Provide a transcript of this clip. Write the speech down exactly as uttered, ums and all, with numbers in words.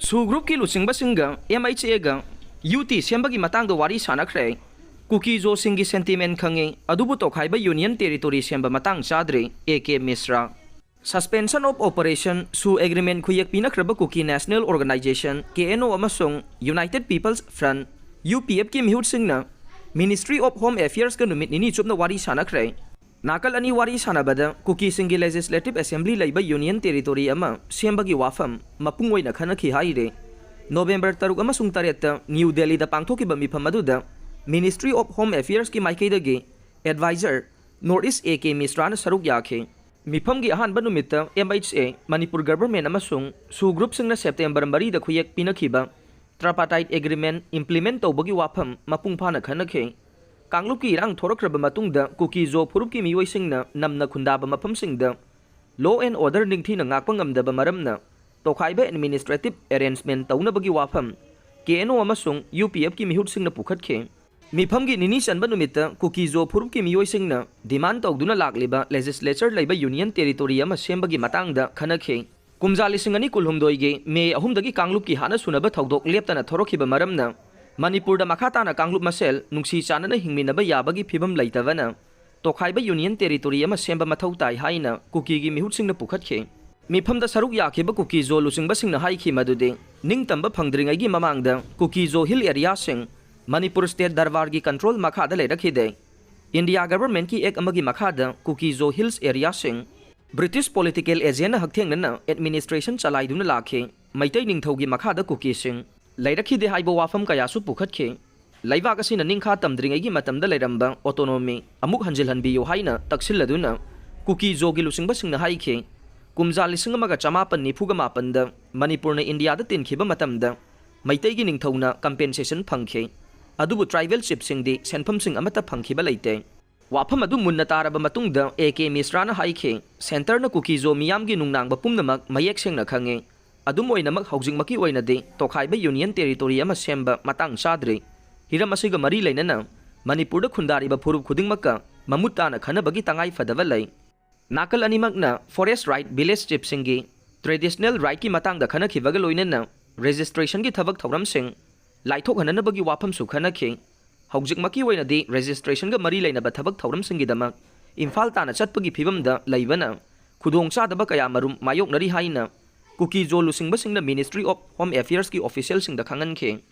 ꯁꯨ ꯒ꯭ꯔꯨꯞꯀꯤ ꯂꯨꯆꯤꯡꯕꯁꯤꯡꯒ M H ꯑꯦꯒ U T ꯁꯦꯝꯕꯒꯤ ꯃꯇꯥꯡꯗ ꯋꯥꯔꯤ ꯁꯥꯟꯅꯈ꯭ꯔꯦ꯫ ꯀꯨꯀꯤꯖꯣꯁꯤꯡꯒꯤ ꯁꯦꯟꯇꯤꯃꯦꯟ ꯈꯪꯉꯤ, ꯑꯗꯨꯕꯨ ꯇꯣꯈꯥꯏꯕ ꯌꯨꯅꯤꯌꯟ ꯇꯦꯔꯤꯇꯣꯔꯤ ꯁꯦꯝꯕ ꯃꯇꯥꯡ ꯆꯥꯗ꯭ꯔꯤ, A K Mishra. Suspension of Operation, ꯁꯨ ꯑꯦꯒ꯭ꯔꯤꯃꯦꯟ ꯈꯨꯌꯦꯛ ꯄꯤꯅꯈ꯭ꯔꯕ Kuki national organisation, K N O, ꯑꯃꯁꯨꯡ united peoples front, U P ꯑꯦꯐꯀꯤ ꯃꯤꯍꯨꯠꯁꯤꯡꯅ Ministry of Home Affairsꯀ ꯅꯨꯃꯤꯠ ꯅꯤꯅꯤ ꯆꯨꯞꯅ ꯋꯥꯔꯤ ꯁꯥꯟꯅꯈ꯭ꯔꯦ꯫ ꯅꯥꯀꯜ ꯑꯅꯤ ꯋꯥꯔꯤ ꯁꯥꯟꯅꯕꯗ ꯀꯨꯀꯤꯁꯤꯡꯒꯤ ꯂꯦꯖꯤꯁꯂꯦꯇꯤꯚ ꯑꯦꯁꯦꯝꯕ꯭ꯂꯤ ꯂꯩꯕ ꯌꯨꯅꯤꯌꯟ ꯇꯦꯔꯤꯇꯣꯔꯤ ꯑꯃ ꯁꯦꯝꯕꯒꯤ ꯋꯥꯐꯝ ꯃꯄꯨꯡ ꯑꯣꯏꯅ ꯈꯟꯅꯈꯤ ꯍꯥꯏꯔꯤ꯫ ꯅꯣꯕꯦꯝꯕꯔ ꯇꯔꯨꯛ ꯑꯃꯁꯨꯡ ꯇꯔꯦꯠꯇ ꯅ꯭ꯌꯨ ꯗꯦꯜꯂꯤꯗ ꯄꯥꯡꯊꯣꯛꯈꯤꯕ ꯃꯤꯐꯝ ꯑꯗꯨꯗ Ministry of Home Affairsꯀꯤ ꯃꯥꯏꯀꯩꯗꯒꯤ adviser north east A K ꯃꯤꯁ꯭ꯔꯥꯅ ꯁꯔꯨꯛ ꯌꯥꯈꯤ꯫ ꯃꯤꯐꯝꯒꯤ ꯑꯍꯥꯟꯕ ꯅꯨꯃꯤꯠꯇ ꯑꯦꯝ ꯑꯩꯆ ꯑꯦ, ꯃꯅꯤꯄꯨꯔ ꯒꯚꯔꯟꯃꯦꯟꯠ ꯑꯃꯁꯨꯡ ꯁꯨ ꯒ꯭ꯔꯨꯞꯁꯤꯡꯅ ꯁꯦꯞꯇꯦꯝꯕꯔ ꯃꯔꯤꯗ ꯈꯨꯌꯦꯛ ꯄꯤꯅꯈꯤꯕ ꯇ꯭ꯔꯥꯄꯥꯇꯥꯏꯠ ꯑꯦꯒ꯭ꯔꯤꯃꯦꯟ ꯏꯝꯄ꯭ꯂꯤꯃꯦꯟꯠ ꯇꯧꯕꯒꯤ ꯋꯥꯐꯝ ꯃꯄꯨꯡ ꯐꯥꯅ ꯈꯟꯅꯈꯤ꯫ ꯀꯥꯡꯂꯨꯞꯀꯤ ꯏꯔꯥꯡ ꯊꯣꯔꯛꯈ꯭ꯔꯕ ꯃꯇꯨꯡꯗ ꯀꯨꯀꯤꯖꯣ ꯐꯨꯔꯨꯞꯀꯤ ꯃꯤꯑꯣꯏꯁꯤꯡꯅ ꯅꯝꯅ ꯈꯨꯟꯗꯥꯕ ꯃꯐꯝꯁꯤꯡꯗ law and order ꯅꯤꯡꯊꯤꯅ ꯉꯥꯛꯄ ꯉꯝꯗꯕ ꯃꯔꯝꯅ ꯇꯣꯈꯥꯏꯕ ꯑꯦꯗꯃꯤꯅꯤꯁꯇ꯭ꯔꯦꯇꯤꯚ ꯑꯦꯔꯦꯟꯖꯃꯦꯟꯠ ꯇꯧꯅꯕꯒꯤ ꯋꯥꯐꯝ ꯀꯦ ꯑꯦꯟ ꯑꯣ ꯑꯃꯁꯨꯡ ꯌꯨ ꯄꯤ ꯑꯦꯐꯀꯤ ꯃꯤꯍꯨꯠꯁꯤꯡꯅ ꯄꯨꯈꯠꯈꯤ꯫ ꯃꯤꯐꯝꯒꯤ ꯅꯤꯅꯤ ꯆꯟꯕ ꯅꯨꯃꯤꯠꯇ ꯀꯨꯀꯤꯖꯣ ꯐꯨꯔꯨꯞꯀꯤ ꯃꯤꯑꯣꯏꯁꯤꯡꯅ ꯗꯤꯃꯥꯟ ꯇꯧꯗꯨꯅ ꯂꯥꯛꯂꯤꯕ ꯂꯦꯖꯤꯁꯂꯦꯆꯔ ꯂꯩꯕ ꯌꯨꯅꯤꯌꯟ ꯇꯦꯔꯤꯇꯣꯔꯤ ꯑꯃ ꯁꯦꯝꯕꯒꯤ ꯃꯇꯥꯡꯗ ꯈꯟꯅꯈꯤ꯫ ꯀꯨꯝꯖꯥ ꯂꯤꯁꯤꯡ ꯑꯅꯤ ꯀꯨꯟꯍꯨꯝꯗꯣꯏꯒꯤ ꯃꯦ ꯑꯍꯨꯝꯗꯒꯤ ꯀꯥꯡꯂꯨꯞꯀꯤ ꯍꯥꯠꯅ ꯁꯨꯅꯕ ꯊꯧꯗꯣꯛ ꯂꯦꯞꯇꯅ ꯊꯣꯔꯛꯈꯤꯕ ꯃꯔꯝꯅ ꯃꯅꯤꯄꯨꯔꯗ ꯃꯈꯥ ꯇꯥꯅ ꯀꯥꯡꯂꯨꯞ ꯃꯁꯦꯜ ꯅꯨꯡꯁꯤ ꯆꯥꯟꯅꯅ ꯍꯤꯡꯃꯤꯟꯅꯕ ꯌꯥꯕꯒꯤ ꯐꯤꯕꯝ ꯂꯩꯇꯕꯅ ꯇꯣꯈꯥꯏꯕ ꯌꯨꯅꯤꯌꯟ ꯇꯦꯔꯤꯇꯣꯔꯤ ꯑꯃ ꯁꯦꯝꯕ ꯃꯊꯧ ꯇꯥꯏ ꯍꯥꯏꯅ ꯀꯨꯀꯤꯒꯤ ꯃꯤꯍꯨꯠꯁꯤꯡꯅ ꯄꯨꯈꯠꯈꯤ꯫ ꯃꯤꯐꯝꯗ ꯁꯔꯨꯛ ꯌꯥꯈꯤꯕ ꯀꯨꯀꯤꯖꯣ ꯂꯨꯆꯤꯡꯕꯁꯤꯡꯅ ꯍꯥꯏꯈꯤ ꯃꯗꯨꯗꯤ ꯅꯤꯡꯇꯝꯕ ꯐꯪꯗ꯭ꯔꯤꯉꯩꯒꯤ ꯃꯃꯥꯡꯗ ꯀꯨꯀꯤꯖꯣ ꯍꯤꯜ ꯑꯦꯔꯤꯌꯥꯁꯤꯡ ꯃꯅꯤꯄꯨꯔ ꯁ꯭ꯇꯦꯠ ꯗꯔꯕꯥꯔꯒꯤ ꯀꯟꯇ꯭ꯔꯣꯜ ꯃꯈꯥꯗ ꯂꯩꯔꯛꯈꯤꯗꯦ꯫ ꯏꯟꯗꯤꯌꯥ ꯒꯚꯔꯟꯃꯦꯟꯠꯀꯤ ꯑꯦꯛ ꯑꯃꯒꯤ ꯃꯈꯥꯗ ꯀꯨꯀꯤꯖꯣ ꯍꯤꯜꯁ ꯑꯦꯔꯤꯌꯥꯁꯤꯡ ꯕ꯭ꯔꯤꯇꯤꯁ ꯄꯣꯂꯤꯇꯤꯀꯦꯜ ꯑꯦꯖꯦꯟꯠꯅ ꯍꯛꯊꯦꯡꯅꯅ ꯑꯦꯗꯃꯤꯅꯤꯁꯇ꯭ꯔꯦꯁꯟ ꯆꯂꯥꯏꯗꯨꯅ ꯂꯥꯛꯈꯤ꯫ ꯃꯩꯇꯩ ꯅꯤꯡꯊꯧꯒꯤ ꯃꯈꯥꯗ ꯀꯨꯀꯤꯁꯤꯡ ꯂꯩꯔꯛꯈꯤꯗꯦ ꯍꯥꯏꯕ ꯋꯥꯐꯝ ꯀꯌꯥꯁꯨ ꯄꯨꯈꯠꯈꯤ꯫ ꯂꯩꯕꯥꯛ ꯑꯁꯤꯅ ꯅꯤꯡꯈꯥ ꯇꯝꯗ꯭ꯔꯤꯉꯩꯒꯤ ꯃꯇꯝꯗ ꯂꯩꯔꯝꯕ ꯑꯣꯇꯣꯅꯣꯃꯤ ꯑꯃꯨꯛ ꯍꯟꯖꯤꯜꯍꯟꯕꯤꯌꯨ ꯍꯥꯏꯅ ꯇꯛꯁꯤꯜꯂꯗꯨꯅ ꯀꯨꯀꯤꯖꯣꯒꯤ ꯂꯨꯆꯤꯡꯕꯁꯤꯡꯅ ꯍꯥꯏꯈꯤ꯫ ꯀꯨꯝꯖꯥ ꯂꯤꯁꯤꯡ ꯑꯃꯒ ꯆꯃꯥꯄꯟ ꯅꯤꯐꯨꯒ ꯃꯥꯄꯟꯗ ꯃꯅꯤꯄꯨꯔꯅ ꯏꯟꯗꯤꯌꯥꯗ ꯇꯤꯟꯈꯤꯕ ꯃꯇꯝꯗ ꯃꯩꯇꯩꯒꯤ ꯅꯤꯡꯊꯧꯅ ꯀꯝꯄꯦꯟꯁꯦꯁꯟ ꯐꯪꯈꯤ, ꯑꯗꯨꯕꯨ ꯇ꯭ꯔꯥꯏꯕꯦꯜ ꯆꯤꯐꯁꯤꯡꯗꯤ ꯁꯦꯟꯐꯝꯁꯤꯡ ꯑꯃꯠꯇ ꯐꯪꯈꯤꯕ ꯂꯩꯇꯦ꯫ ꯋꯥꯐꯝ ꯑꯗꯨ ꯃꯨꯟꯅ ꯇꯥꯔꯕ ꯃꯇꯨꯡꯗ ꯑꯦ ꯀꯦ ꯃꯤꯁ꯭ꯔꯥꯅ ꯍꯥꯏꯈꯤ, ꯁꯦꯟꯇꯔꯅ ꯀꯨꯀꯤꯖꯣ ꯃꯤꯌꯥꯝꯒꯤ ꯅꯨꯡꯅꯥꯡꯕ ꯄꯨꯝꯅꯃꯛ ꯃꯌꯦꯛ ꯁꯦꯡꯅ ꯈꯪꯏ꯫ ꯑꯗꯨꯝ ꯑꯣꯏꯅꯃꯛ, ꯍꯧꯖꯤꯛꯃꯛꯀꯤ ꯑꯣꯏꯅꯗꯤ ꯇꯣꯈꯥꯏꯕ ꯌꯨꯅꯤꯌꯟ ꯇꯦꯔꯤꯇꯣꯔꯤ ꯑꯃ ꯁꯦꯝꯕ ꯃꯇꯥꯡ ꯆꯥꯗ꯭ꯔꯤ꯫ ꯍꯤꯔꯝ ꯑꯁꯤꯒ ꯃꯔꯤ ꯂꯩꯅꯅ ꯃꯅꯤꯄꯨꯔꯗ ꯈꯨꯟꯗꯥꯔꯤꯕ ꯐꯨꯔꯨꯞ ꯈꯨꯗꯤꯡꯃꯛꯀ ꯃꯃꯨꯠ ꯇꯥꯅ ꯈꯟꯅꯕꯒꯤ ꯇꯉꯥꯏ ꯐꯗꯕ ꯂꯩ꯫ ꯅꯥꯀꯜ ꯑꯅꯤꯃꯛꯅ ꯐꯣꯔꯦꯁꯠ ꯔꯥꯏꯠ, ꯚꯤꯂꯦꯖ ꯆꯤꯐꯁꯤꯡꯒꯤ ꯇ꯭ꯔꯦꯗꯤꯁꯅꯦꯜ ꯔꯥꯏꯠꯀꯤ ꯃꯇꯥꯡꯗ ꯈꯟꯅꯈꯤꯕꯒ ꯂꯣꯏꯅꯅ registrationꯒꯤ ꯊꯕꯛ ꯊꯧꯔꯝꯁꯤꯡ ꯂꯥꯏꯊꯣꯛꯍꯟꯅꯅꯕꯒꯤ ꯋꯥꯐꯝꯁꯨ ꯈꯟꯅꯈꯤ꯫ ꯍꯧꯖꯤꯛꯃꯛꯀꯤ ꯑꯣꯏꯅꯗꯤ registrationꯒ ꯃꯔꯤ ꯂꯩꯅꯕ ꯊꯕꯛ ꯊꯧꯔꯝꯁꯤꯡꯒꯤꯗꯃꯛ ꯏꯝꯐꯥꯜ ꯇꯥꯟꯅ ꯆꯠꯄꯒꯤ ꯐꯤꯕꯝꯗ ꯂꯩꯕꯅ ꯈꯨꯗꯣꯡꯆꯥꯗꯕ ꯀꯌꯥ ꯃꯔꯨꯝ ꯃꯥꯌꯣꯛꯅꯔꯤ ꯍꯥꯏꯅ ꯀꯨꯀꯤ-ꯖꯣ ꯂꯨꯆꯤꯡꯕꯁꯤꯡꯅ Ministry of Home Affairsꯀꯤ officialꯁꯤꯡꯗ ꯈꯪꯍꯟꯈꯤ꯫